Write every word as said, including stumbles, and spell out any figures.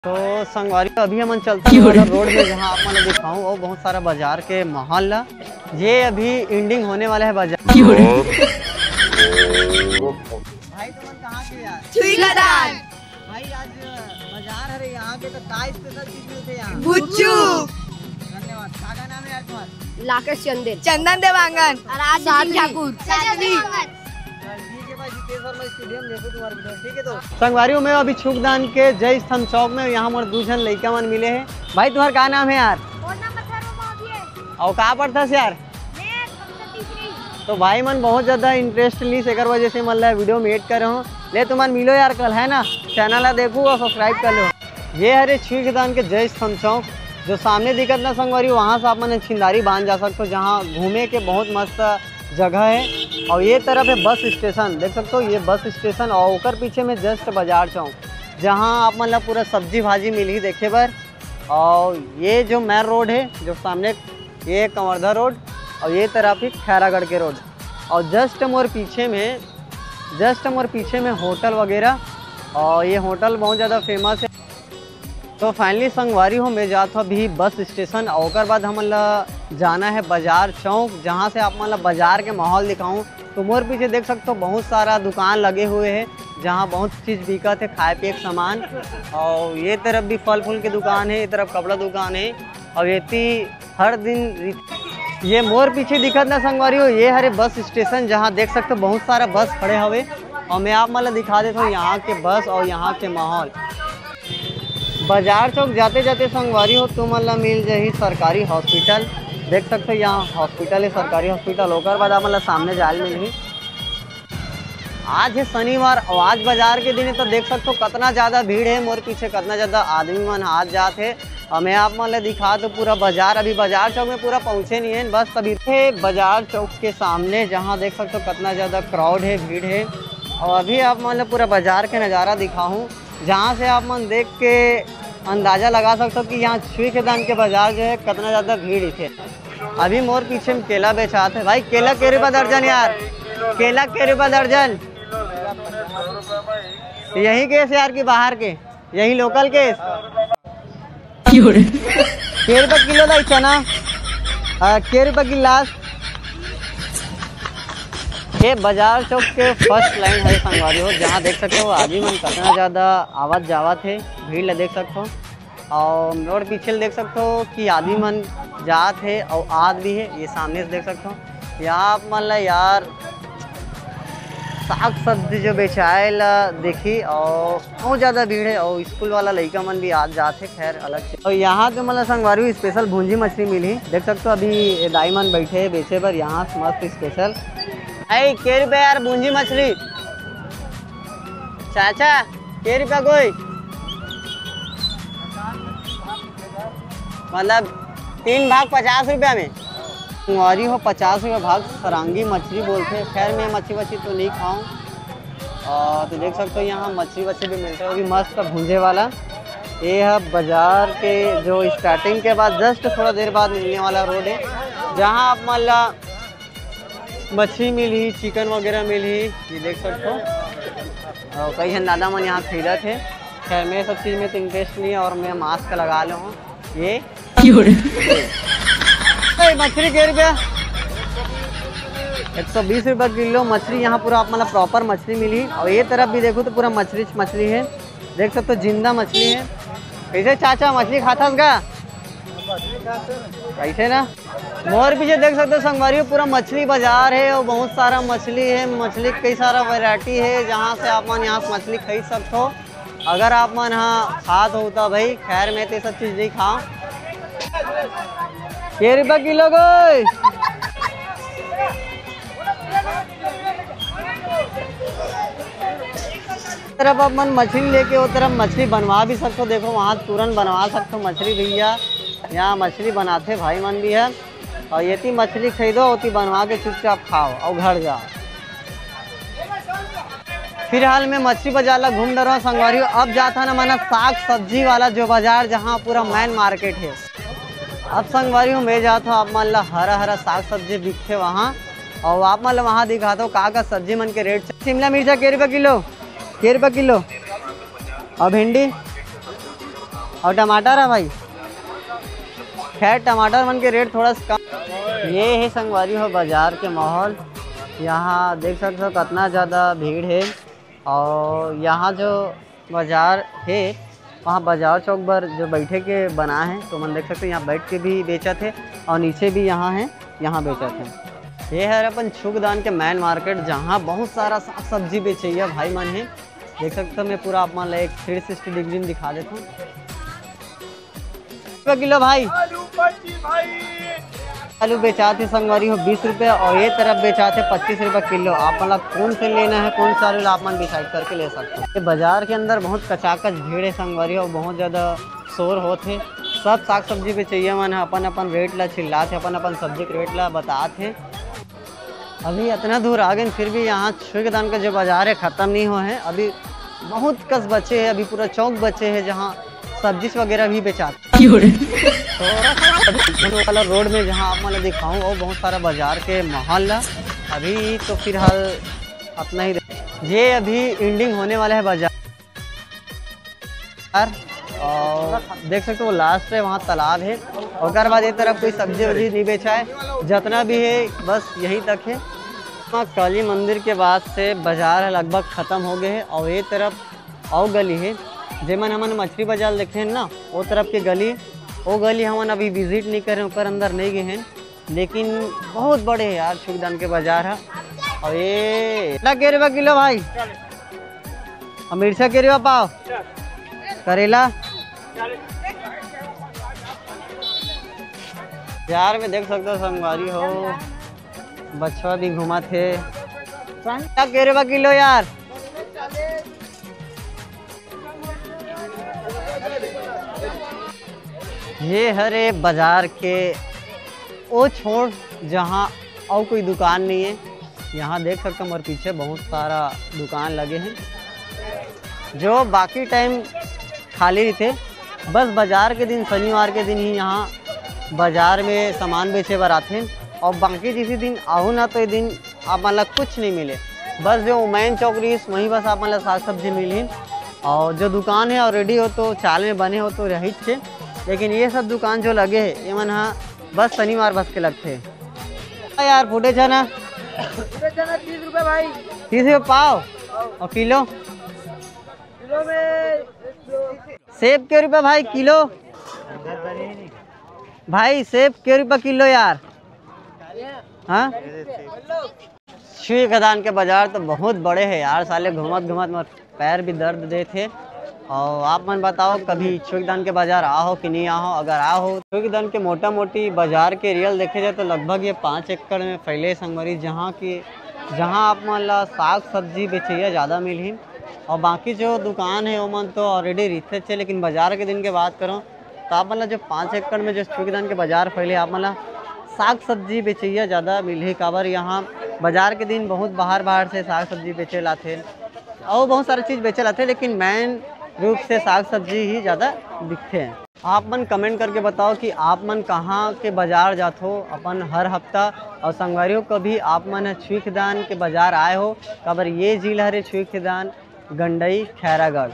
तो संगवारी, अभी हमन चलथन क्यों रे? वाला रोड में, जहाँ आप मन ला दिखाऊं, वो बहुत सारा बाजार के माहौल ला। ये अभी एंडिंग होने वाला है बाजार। क्यों रे? भाई, तुमन कहाँ के यार? छुईखदान। भाई, आज बाजार हरे, यहाँ के तो का स्पेशल चीज मिलथे यहाँ? गुपचुप। धन्यवाद। का, का नाम है यार तुम्हारा? लाकेश चंदेल। चंदन देवांगन। आराध्य सिंह ठाकुर। साधवी। ठीक है भाई, जितेश वर्मा स्टेडियम देखो तुम्हारे वीडियो, ठीक है। तो संगवारी हो, मैं अभी छुईखदान के जय स्तंभ चौक में, यहाँ मोर दू झन लइका मन मिले हैं। भाई, तुम्हारा का नाम है यार? मोर नाम अथर्व मौर्य है। अउ का पढ़थस यार? मैं कक्षा तीसरी। तो भाई मन बहुत ज्यादा इंटरेस्ट लीस, एकर वजह से मन ला वीडियो में ऐड करे हूँ। ले तुमन मिलो यार कल, है ना? चैनल ला देखो और सब्सक्राइब कर लो। ये हरे छुईखदान के जय स्तंभ चौक, जो सामने दिखत ना संगवारी, वहाँ से आप मन छिंदारी बांध जा सकते हो, जहाँ घूमे के बहुत मस्त जगह है। और ये तरफ है बस स्टेशन, देख सकते हो ये बस स्टेशन, और ओकर पीछे में जस्ट बाजार चौक, जहाँ आप मन ला पूरा सब्जी भाजी मिलही देखे बर। और ये जो मेन रोड है, जो सामने, ये कवर्धा रोड, और ये तरफ ही खैरागढ़ के रोड, और जस्ट मोर पीछे में, जस्ट मोर पीछे में होटल वगैरह, और ये होटल बहुत ज़्यादा फेमस है। तो फाइनली संगवारी हो, मैं जात हूँ अभी बस स्टेशन, और ओकर बाद हमन ला जाना है बाजार चौक, जहाँ से आप मन ला बाजार के माहौल दिखाऊँ। तो मोर पीछे देख सकते हो बहुत सारा दुकान लगे हुए हैं, जहाँ बहुत चीज़ बिकत है, खाए पिए के सामान। और ये तरफ भी फल फूल के दुकान है, ये तरफ कपड़ा दुकान है, और ये ती हर दिन रि-, ये मोर पीछे दिखत ना संगवारी हो, ये हरे बस स्टेशन, जहाँ देख सकते हो बहुत सारा बस खड़े हवे। और मैं आप मन ला दिखा देता हूँ यहाँ के बस और यहाँ के माहौल। बाजार चौक जाते जाते संगवारी हो, तुमन ला मिल जाही सरकारी हॉस्पिटल। देख सकते हो यहाँ हॉस्पिटल है, सरकारी हॉस्पिटल। ओकर बाद आप मन ला सामने जाल मिलही। आज है शनिवार और आज बाजार के दिन है, तो देख सकते हो कितना ज़्यादा भीड़ है, मोर पीछे कितना ज़्यादा आदमी मन आज जात है। और मैं आप मन ला दिखा दूँ पूरा बाजार, अभी बाजार चौक में पूरा पहुँचे नहीं है, बस अभी है बाजार चौक के सामने, जहाँ देख सकते हो कितना ज़्यादा क्राउड है, भीड़ है। और अभी आप मन ला पूरा बाजार के नज़ारा दिखाऊँ, जहाँ से आप मन देख के अंदाजा लगा सकते हो कि यहाँ छुईखदान के बाजार जो है कितना ज़्यादा भीड़ है। अभी मोर पीछे में केला बेचात है भाई, केला के रुपया दर्जन यार, केला के रुपया दर्जन। यहीं के से यार कि बाहर के? यहीं लोकल के? के रुपया किलो दाई चना? आ, के रुपया गिलास? ये बाजार चौक के फर्स्ट लाइन है संगवारी हो, जहाँ देख सकते हो आदमी मन कितना ज़्यादा आवत जावत है, भीड़ ला देख सकते हो। और रोड पीछे देख सकते हो कि आदमी मन जात है और आत भी है। ये सामने से देख सकते हो, यहाँ आप मन ला यार साग सब्जी जो बेचाए ला देखी, और बहुत ज़्यादा भीड़ है और स्कूल वाला लइका मन भी आज जात है, खैर अलग से। और यहाँ तो मतलब संगवारी स्पेशल भूंजी मछली मिली, देख सकते हो अभी ये दाई मन बैठे हैं बेचे बर यहाँ मस्त स्पेशल। आई के रुपया यार भूंजी मछली? चाचा, के रुपया कोई? मतलब तीन भाग पचास रुपया में। संगवारी हो, पचास रुपया भाग सरांगी मछली बोलथे। खैर, मैं मछली वछली तो नहीं खाऊं। और तो देख सकते हो यहाँ मछली वछली भी मिलता है, वो भी मस्त भूंजे वाला। ये है बाजार के जो स्टार्टिंग के बाद जस्ट थोड़ा देर बाद मिलने वाला रोड है, जहाँ आप मान ला मछली मिलही, चिकन वगैरह मिलही, ये देख सकते हो। और कई झन दादा मन यहाँ खरीदत हे। खैर, मैं सब चीज़ में तो इंटरेस्ट नहीं है और मैं मास्क लगा ले हूँ। ये ए, मछली के रुपया? एक सौ बीस रुपया किलो मछली। यहाँ पूरा आप मतलब प्रॉपर मछली मिली। और ये तरफ भी देखो तो पूरा मछली मछली है, देख सकते हो जिंदा मछली है। कैसे चाचा, मछली खाथस का? कैसे ना? मोर पीछे देख सकते हो संगवारी हो, पूरा मछली बाजार है और बहुत सारा मछली है। मछली के कई सारा वैरायटी है, जहाँ से आप मन यहाँ से मछली खरीद सकते हो। अगर आप मन हा खात हो तो भाई, खैर मैं तो ये सब चीज नहीं खाऊं। के रुपया किलो गई? तरफ आप मन मछली लेके वो तरफ मछली बनवा भी सकते हो। देखो वहाँ तुरंत बनवा सकते हो मछली भैया, यहाँ मछली बनाते भाई मन भी है। और ये ती मछली खरीदो, वो ती बनवा के चुपचाप खाओ और घर जाओ। फिलहाल मैं मछली बाजार ला घूम डरा संगवारी हो। अब जाता ना मना साग सब्जी वाला जो बाजार, जहाँ पूरा मेन मार्केट है। अब संगवारी हो मैं जाता हूँ, आप मन ला हरा हरा साग सब्जी बिकथे वहाँ, और आप मन ला वहाँ दिखाता हूँ का का सब्जी मन के रेट। शिमला मिर्चा के रुपया किलो? के रुपया किलो? और भिंडी? और टमाटर है भाई, खैर टमाटर मन के रेट थोड़ा सा कम। ये है संगवारी हो बाजार के माहौल। यहाँ देख सकते हो कितना ज़्यादा भीड़ है। और यहाँ जो बाजार है, वहाँ बाजार चौक पर जो बैठे के बना है, तो मन देख सकते हो यहाँ बैठ के भी बेचत है और नीचे भी यहाँ है, यहाँ बेचत है। ये है अपन छुगदान के मेन मार्केट, जहाँ बहुत सारा साग सब्जी बेचैया भाई मन है। देख सकते हो, मैं पूरा आप मन ला एक थ्री सिक्सटी डिग्री में दिखा देता हूँ। रुपये किलो भाई। आलू पच्चीस भाई। आलू बेचात है संगवारी हो बीस रुपये और ये तरफ बेचात है पच्चीस रुपये किलो। आप मन ला कौन से लेना है, कौन सा आलू ला आप मन डिसाइड करके ले सकते हो। ये बाजार के अंदर बहुत कचाकच भीड़ है संगवारी हो, बहुत ज़्यादा शोर होत है। सब साग सब्जी बेचैया मन है अपन अपन रेट ला चिल्लात है, अपन अपन सब्जी के रेट ला बतात है। अभी इतना दूर आ गए, फिर भी यहाँ छुईकदान का जो बाजार है खत्म नहीं हुआ है। अभी बहुत कस बचे है, अभी पूरा चौक बचे है जहाँ सब्जी वगैरह भी बेचाते। क्यों रे? तो वाला रोड में जहाँ आप मतलब दिखाऊँ, वो बहुत सारा बाजार के माहौल ला। अभी तो फिलहाल अपना ही दे-, ये अभी एंडिंग होने वाला है बाजार। और देख सकते हो लास्ट है वहाँ तालाब है। ओकर बाद ये तरफ कोई सब्जी वब्जी नहीं बेचा है, जितना भी है बस यहीं तक है। वहाँ काली मंदिर के बाद से बाजार है लगभग खत्म हो गए है और ये तरफ और गली है, जेमन हमन मछली बाजार देखे हैं ना, वो तरफ के गली, वो गली हमन अभी विजिट नहीं करे, ओकर अंदर नहीं गए हैं। लेकिन बहुत बड़े है यार छुईकदान के बाजार है। और ये ना के रुपया किलो भाई, और मिर्चा के रुपया पाव, करेला। यार मैं देख सकता हूँ संगवारी हो, बछवा भी घूमत है। ना के रुपया किलो यार। ये हरे बाजार के ओ छोर जहाँ और कोई दुकान नहीं है। यहाँ देख सकते हो हमारे पीछे बहुत सारा दुकान लगे हैं जो बाकी टाइम खाली रहते। बस बाजार के दिन, शनिवार के दिन ही यहाँ बाजार में सामान बेचे बर आथे और बाकी जिस दिन आहू ना तो ये दिन आप मन ला कुछ नहीं मिले। बस जो मेन चौक रहीस वहीं बस आप मन ला साग सब्जी मिलही। और जो दुकान है ऑलरेडी हो तो चाल में बने हो तो रहीच हे, लेकिन ये सब दुकान जो लगे है ये मन हा बस शनिवार बस के लगथे। हाँ यार फूटे चना, फूटे चना तीस रुपये भाई। तीस रुपये पाव और किलो? किलो में सेब के रुपये भाई किलो? भाई सेब के रुपये किलो यार? हाँ। छुईकदान के बाजार तो बहुत बड़े है यार, साले घूमत घूमत मोर पैर भी दर्द देथे। और आप मन बताओ कभी छुईकदान के बाजार आहो कि नहीं आहो? अगर आहो, छुईकदान के मोटा मोटी बाजार के एरिया ल देखे जाए तो लगभग ये पाँच एकड़ में फैले संगवारी, जहाँ की, जहाँ आप मन ला साग सब्जी बेचैया ज़्यादा मिलही। और बाकी जो दुकान है वो मन तो ऑलरेडी रहिथेच हे, लेकिन बाजार के दिन के बात करो तो आप मन ला जो पाँच एकड़ में जो छुईकदान के बाजार फैले, आप मन ला साग सब्जी बेचैया ज़्यादा मिलही। काबर यहाँ बाजार के दिन बहुत बाहर बाहर से साग सब्जी बेचे लाथे और बहुत सारी चीज़ बेचे लाथे, लेकिन मेन रूप से साग सब्जी ही ज़्यादा बिकथे। आप मन कमेंट करके बताओ कि आप मन कहाँ के बाजार जाथो अपन हर हफ्ता, और संगवारी हो कभी आप मन ह छुईकदान के बाजार आए हो? काबर ये जिला हरे छुईकदान, गंडई, खैरागढ़।